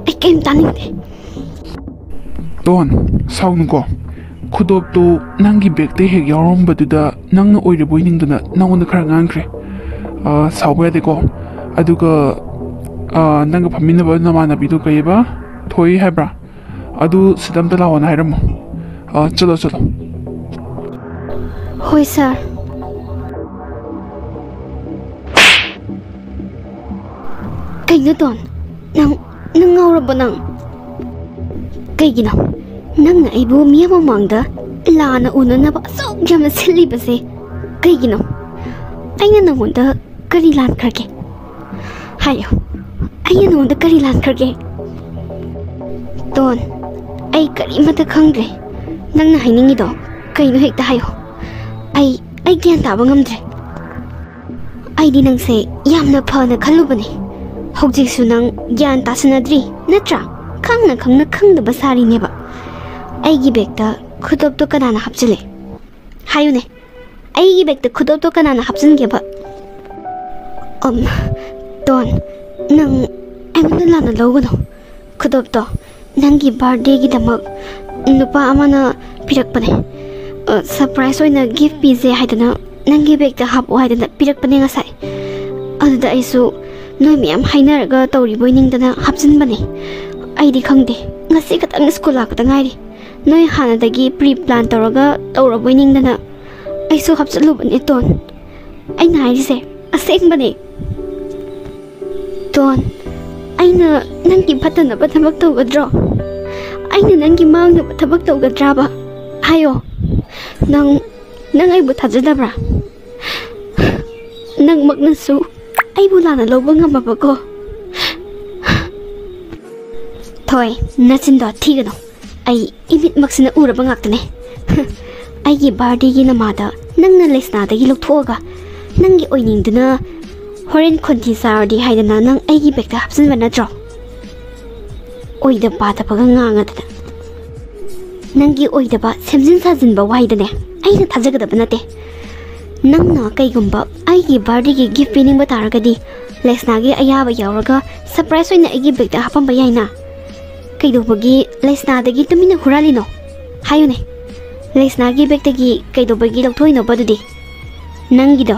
ꯑꯩ ꯀꯩꯝ ꯇꯥꯅꯤꯡꯗꯦ꯫ ꯇꯣꯟ, ꯁꯥꯎꯅꯨꯀꯣ꯫ ꯈꯨꯗꯣꯞꯇꯨ ꯅꯪꯒꯤ ꯕꯦꯒꯇ ꯍꯦꯛ ꯌꯥꯎꯔꯝꯕꯗꯨꯗ ꯅꯪꯅ ꯑꯣꯏꯔꯕꯣꯏ ꯅꯤꯡꯗꯅ ꯅꯪꯉꯣꯟꯗ ꯈꯔ ꯉꯥꯡꯈ꯭ꯔꯦ꯫ ꯑ, ꯁꯥꯎꯕ ꯌꯥꯗꯦꯀꯣ꯫ ꯑꯗꯨꯒ, ꯑ, ꯅꯪꯒ ꯐꯝꯃꯤꯟꯅꯕ ꯅꯃꯥꯟꯅꯕꯤꯗꯣ ꯀꯩꯕ? ꯊꯣꯏ ꯍꯥꯏꯕ꯭ꯔꯥ? ꯑꯗꯨ ꯁꯤꯗ ꯑꯝꯇ ꯂꯥꯛꯑꯣꯅ ꯍꯥꯏꯔꯝꯃꯣ꯫ ꯑ, ꯆꯠꯂꯣ, ꯆꯠꯂꯣ꯫ ꯍꯣꯏ, ꯁꯥꯔ꯫ ꯀꯩꯅꯣ, ꯇꯣꯟ? ꯅꯪ, ꯅꯪ ꯉꯥꯎꯔꯕꯣ ꯅꯪ? ꯀꯩꯒꯤꯅꯣ ꯅꯪꯅ ꯑꯩꯕꯨ ꯃꯤꯌꯥꯝ ꯃꯃꯥꯡꯗ ꯂꯥꯟꯅ ꯎꯅꯅꯕ ꯑꯁꯨꯛ ꯌꯥꯝꯅ ꯁꯤꯜꯂꯤꯕꯁꯦ? ꯀꯩꯒꯤꯅꯣ? ꯑꯩꯅ ꯅꯉꯣꯟꯗ ꯀꯔꯤ ꯂꯥꯟꯈ꯭ꯔꯒꯦ? ꯍꯥꯏꯌꯣ, ꯑꯩꯅ ꯅꯉꯣꯟꯗ ꯀꯔꯤ ꯂꯥꯟꯈ꯭ꯔꯒꯦ? ꯇꯣꯟ, ꯑꯩ ꯀꯔꯤꯃꯠꯇ ꯈꯪꯗ꯭ꯔꯦ꯫ ꯅꯪꯅ ꯍꯥꯏꯅꯤꯡꯉꯤꯗꯣ ꯀꯩꯅꯣ ꯍꯦꯛꯇ ꯍꯥꯏꯌꯣ꯫ ꯑꯩ, ꯑꯩ ꯒ꯭ꯌꯥꯟ ꯇꯥꯕ ꯉꯝꯗ꯭ꯔꯦ꯫ ꯑꯩꯗꯤ ꯅꯪꯁꯦ ꯌꯥꯝꯅ ꯐꯅ ꯈꯜꯂꯨꯕꯅꯦ꯫ ꯍꯧꯖꯤꯛꯁꯨ ꯅꯪ ꯒ꯭ꯌꯥꯟ ꯇꯥꯁꯤꯟꯅꯗ꯭ꯔꯤ ꯅꯠꯇ꯭ꯔꯥ? ꯈꯪꯅ ꯈꯪꯅ ꯈꯪꯗꯕ ꯁꯥꯔꯤꯅꯦꯕ꯫ ꯑꯩꯒꯤ ꯕꯦꯛꯇ ꯈꯨꯗꯣꯞꯇꯣ ꯀꯅꯥꯅ ꯍꯥꯞꯆꯤꯜꯂꯦ? ꯍꯥꯏꯌꯨꯅꯦ, ꯑꯩꯒꯤ ꯕꯦꯛꯇ ꯈꯨꯗꯣꯞꯇꯣ ꯀꯅꯥꯅ ꯍꯥꯞꯆꯤꯟꯒꯦꯕ? ꯑꯝ, ꯇꯣꯟ, ꯅꯪ ꯑꯩꯉꯣꯟꯗ ꯂꯥꯟꯅ ꯂꯧꯒꯅꯨ꯫ ꯈꯨꯗꯣꯞꯇꯣ ꯅꯪꯒꯤ ꯕꯥꯔꯗꯦꯒꯤꯗꯃꯛ ꯅꯨꯄꯥ ꯑꯃꯅ ꯄꯤꯔꯛꯄꯅꯦ꯫ ꯑ, ꯁꯔꯄ꯭ꯔꯥꯏꯖ ꯑꯣꯏꯅ ꯒꯤꯐ ꯄꯤꯁꯦ ꯍꯥꯏꯗꯅ ꯅꯪꯒꯤ ꯕꯦꯛꯇ ꯍꯥꯞꯄꯣ ꯍꯥꯏꯗꯅ ꯄꯤꯔꯛꯄꯅꯦ ꯉꯁꯥꯏ꯫ ꯑꯗꯨꯗ ꯑꯩꯁꯨ ꯅꯣꯏ ꯃꯌꯥꯝ ꯍꯥꯏꯅꯔꯒ ꯇꯧꯔꯤꯕꯣꯏ ꯅꯤꯡꯗꯅ ꯍꯥꯞꯆꯤꯟꯕꯅꯦ꯫ ꯑꯩꯗꯤ ꯈꯪꯗꯦ, ꯉꯁꯤ ꯈꯛꯇꯪ ꯁ꯭ꯀꯨꯜ ꯂꯥꯛꯄꯗ ꯉꯥꯏꯔꯤ꯫ ꯅꯣꯏ ꯍꯥꯟꯅꯗꯒꯤ ꯄ꯭ꯔꯤ ꯄ꯭ꯂꯥꯟ ꯇꯧꯔꯒ ꯇꯧꯔꯕꯣꯏ ꯅꯤꯡꯗꯅ ꯑꯩꯁꯨ ꯍꯥꯞꯆꯤꯜꯂꯨꯕꯅꯦ, ꯇꯣꯟ꯫ ꯑꯩꯅ ꯍꯥꯏꯔꯤꯁꯦ ꯑꯁꯦꯡꯕꯅꯦ꯫ ꯇꯣꯟ, ꯑꯩꯅ ꯅꯪꯒꯤ ꯐꯠꯇꯅꯕ ꯊꯕꯛ ꯇꯧꯒꯗ꯭ꯔꯣ? ꯑꯩꯅ ꯅꯪꯒꯤ ꯃꯥꯡꯅꯕ ꯊꯕꯛ ꯇꯧꯒꯗ꯭ꯔꯥꯕ? ꯍꯥꯏꯌꯣ꯫ ꯅꯪ, ꯅꯪ ꯑꯩꯕꯨ ꯊꯥꯖꯗꯕ꯭ꯔꯥ? ꯅꯪꯃꯛꯅꯁꯨ ꯑꯩꯕꯨ ꯂꯥꯟꯅ ꯂꯧꯕ ꯉꯝꯃꯕꯀꯣ? ꯊꯣꯏ, ꯅꯆꯤꯟꯗꯣ ꯊꯤꯒꯅꯨ꯫ ꯑꯩ ꯏꯃꯤꯠꯃꯛꯁꯤꯅ ꯎꯔꯕ ꯉꯥꯛꯇꯅꯦ꯫ ꯑꯩꯒꯤ ꯕꯥꯔꯗꯦꯒꯤ ꯅꯃꯥꯗ ꯅꯪꯅ ꯂꯩꯁꯅꯥꯗꯒꯤ ꯂꯧꯊꯣꯛꯑꯒ ꯅꯪꯒꯤ ꯑꯣꯏꯅꯤꯡꯗꯨꯅ ꯍꯣꯔꯦꯟ ꯈꯣꯟꯊꯤ ꯆꯥꯔꯗꯤ ꯍꯥꯏꯗꯅ ꯅꯪ ꯑꯩꯒꯤ ꯕꯦꯛꯇ ꯍꯥꯞꯆꯤꯟꯕ ꯅꯠꯇ꯭ꯔꯣ? ꯑꯣꯏꯗ ꯄꯥꯗꯕꯒ ꯉꯥꯡꯉꯗꯅ꯫ ꯅꯪꯒꯤ ꯑꯣꯏꯗꯕ ꯁꯦꯝꯖꯤꯟ ꯁꯥꯖꯤꯟꯕ ꯋꯥꯍꯩꯗꯅꯦ ꯑꯩꯅ ꯊꯥꯖꯒꯗꯕ ꯅꯠꯇꯦ꯫ ꯅꯪꯅ ꯀꯩꯒꯨꯝꯕ ꯑꯩꯒꯤ ꯕꯥꯔꯗꯦꯒꯤ ꯒꯤꯐ ꯄꯤꯅꯤꯡꯕ ꯇꯥꯔꯒꯗꯤ ꯂꯩꯁꯅꯥꯒꯤ ꯑꯌꯥꯕ ꯌꯥꯎꯔꯒ ꯁꯔꯄ꯭ꯔꯥꯏꯖ ꯑꯣꯏꯅ ꯑꯩꯒꯤ ꯕꯦꯛꯇ ꯍꯥꯞꯄꯝꯕ ꯌꯥꯏꯅ꯫ ꯀꯩꯗꯧꯕꯒꯤ ꯂꯩꯁꯅꯥꯗꯒꯤ ꯇꯨꯃꯤꯟꯅ ꯍꯨꯔꯥꯜꯂꯤꯅꯣ? ꯍꯥꯏꯌꯨꯅꯦ, ꯂꯩꯁꯅꯥꯒꯤ ꯕꯦꯛꯇꯒꯤ ꯀꯩꯗꯧꯕꯒꯤ ꯂꯧꯊꯣꯛꯏꯅꯣꯕ ꯑꯗꯨꯗꯤ? ꯅꯪꯒꯤꯗꯣ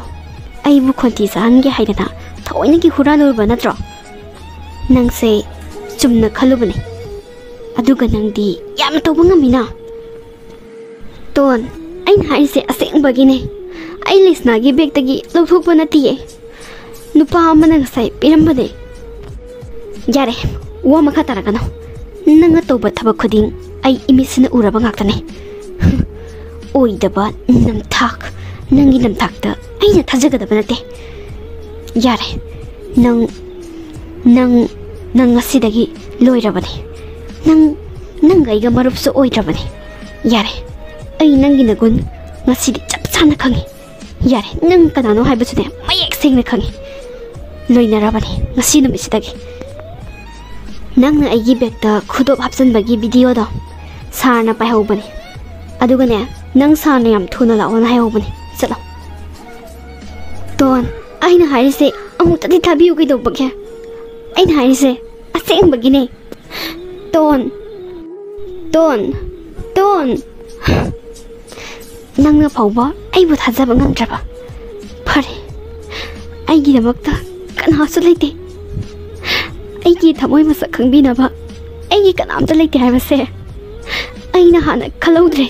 ꯑꯩꯕꯨ ꯈꯣꯟꯊꯤ ꯆꯥꯍꯟꯒꯦ ꯍꯥꯏꯗꯅ ꯊꯑꯣꯏꯅꯒꯤ ꯍꯨꯔꯥꯜꯂꯨꯔꯕ ꯅꯠꯇ꯭ꯔꯣ? ꯅꯪꯁꯦ ꯆꯨꯝꯅ ꯈꯜꯂꯨꯕꯅꯦ, ꯑꯗꯨꯒ ꯅꯪꯗꯤ ꯌꯥꯝꯅ ꯇꯧꯕ ꯉꯝꯃꯤꯅ꯫ ꯇꯣꯟ, ꯑꯩꯅ ꯍꯥꯏꯔꯤꯁꯦ ꯑꯁꯦꯡꯕꯒꯤꯅꯦ꯫ ꯑꯩ ꯂꯩꯁꯅꯥꯒꯤ ꯕꯦꯛꯇꯒꯤ ꯂꯧꯊꯣꯛꯄ ꯅꯠꯇꯤꯌꯦ꯫ ꯅꯨꯄꯥ ꯑꯃꯅ ꯉꯁꯥꯏ ꯄꯤꯔꯝꯕꯅꯦ꯫ ꯌꯥꯔꯦ, ꯋꯥ ꯃꯈꯥ ꯇꯥꯔꯛꯀꯅꯨ꯫ ꯅꯪꯅ ꯇꯧꯕ ꯊꯕꯛ ꯈꯨꯗꯤꯡ ꯑꯩ ꯏꯃꯤꯠꯁꯤꯅ ꯎꯔꯕ ꯉꯥꯛꯇꯅꯦ꯫ ꯑꯣꯏꯗꯕ ꯅꯝꯊꯥꯛ, ꯅꯪꯒꯤ ꯅꯝꯊꯥꯛꯇ ꯑꯩꯅ ꯊꯥꯖꯒꯗꯕ ꯅꯠꯇꯦ꯫ ꯌꯥꯔꯦ, ꯅꯪ, ꯅꯪ, ꯅꯪ ꯉꯁꯤꯗꯒꯤ ꯂꯣꯏꯔꯕꯅꯦ꯫ ꯅꯪ, ꯅꯪꯒ ꯑꯩꯒ ꯃꯔꯨꯞꯁꯨ ꯑꯣꯏꯗ꯭ꯔꯕꯅꯦ꯫ ꯌꯥꯔꯦ, ꯑꯩ ꯅꯪꯒꯤ ꯅꯒꯨꯟ ꯉꯁꯤꯗꯤ ꯆꯞ ꯆꯥꯅ ꯈꯪꯉꯤ꯫ ꯌꯥꯔꯦ, ꯅꯪ ꯀꯅꯥꯅꯣ ꯍꯥꯏꯕꯁꯨꯅꯦ ꯃꯌꯦꯛ ꯁꯦꯡꯅ ꯈꯪꯉꯤ꯫ ꯂꯣꯏꯅꯔꯕꯅꯦ ꯉꯁꯤ ꯅꯨꯃꯤꯠꯁꯤꯗꯒꯤ꯫ ꯅꯪꯅ ꯑꯩꯒꯤ ꯕꯦꯛꯇ ꯈꯨꯗꯣꯞ ꯍꯥꯞꯆꯤꯟꯕꯒꯤ ꯚꯤꯗꯤꯑꯣꯗꯣ ꯁꯥꯔꯅ ꯄꯥꯏꯍꯧꯕꯅꯦ꯫ ꯑꯗꯨꯒꯅꯦ, ꯅꯪ ꯁꯥꯔꯅ ꯌꯥꯝ ꯊꯨꯅ ꯂꯥꯛꯑꯣꯅ ꯍꯥꯏꯍꯧꯕꯅꯦ꯫ ꯆꯠꯂꯣ꯫ ꯇꯣꯟ, ꯑꯩꯅ ꯍꯥꯏꯔꯤꯁꯦ ꯑꯃꯨꯛꯇꯗꯤ ꯊꯥꯕꯤꯌꯨ ꯀꯩꯗꯧꯕꯒꯦ? ꯑꯩꯅ ꯍꯥꯏꯔꯤꯁꯦ ꯑꯁꯦꯡꯕꯒꯤꯅꯦ꯫ Tone, tone, tone. ꯅꯪꯅ ꯐꯥꯎꯕ ꯑꯩꯕꯨ ꯊꯥꯖꯕ ꯉꯝꯗ꯭ꯔꯕ? ꯐꯔꯦ, ꯑꯩꯒꯤꯗꯃꯛꯇ ꯀꯅꯥꯁꯨ ꯂꯩꯇꯦ꯫ ꯑꯩꯒꯤ ꯊꯃꯣꯏ ꯃꯁꯛ ꯈꯪꯕꯤꯅꯕ ꯑꯩꯒꯤ ꯀꯅꯥꯝꯇ ꯂꯩꯇꯦ ꯍꯥꯏꯕꯁꯦ ꯑꯩꯅ ꯍꯥꯟꯅ ꯈꯜꯍꯧꯗ꯭ꯔꯦ꯫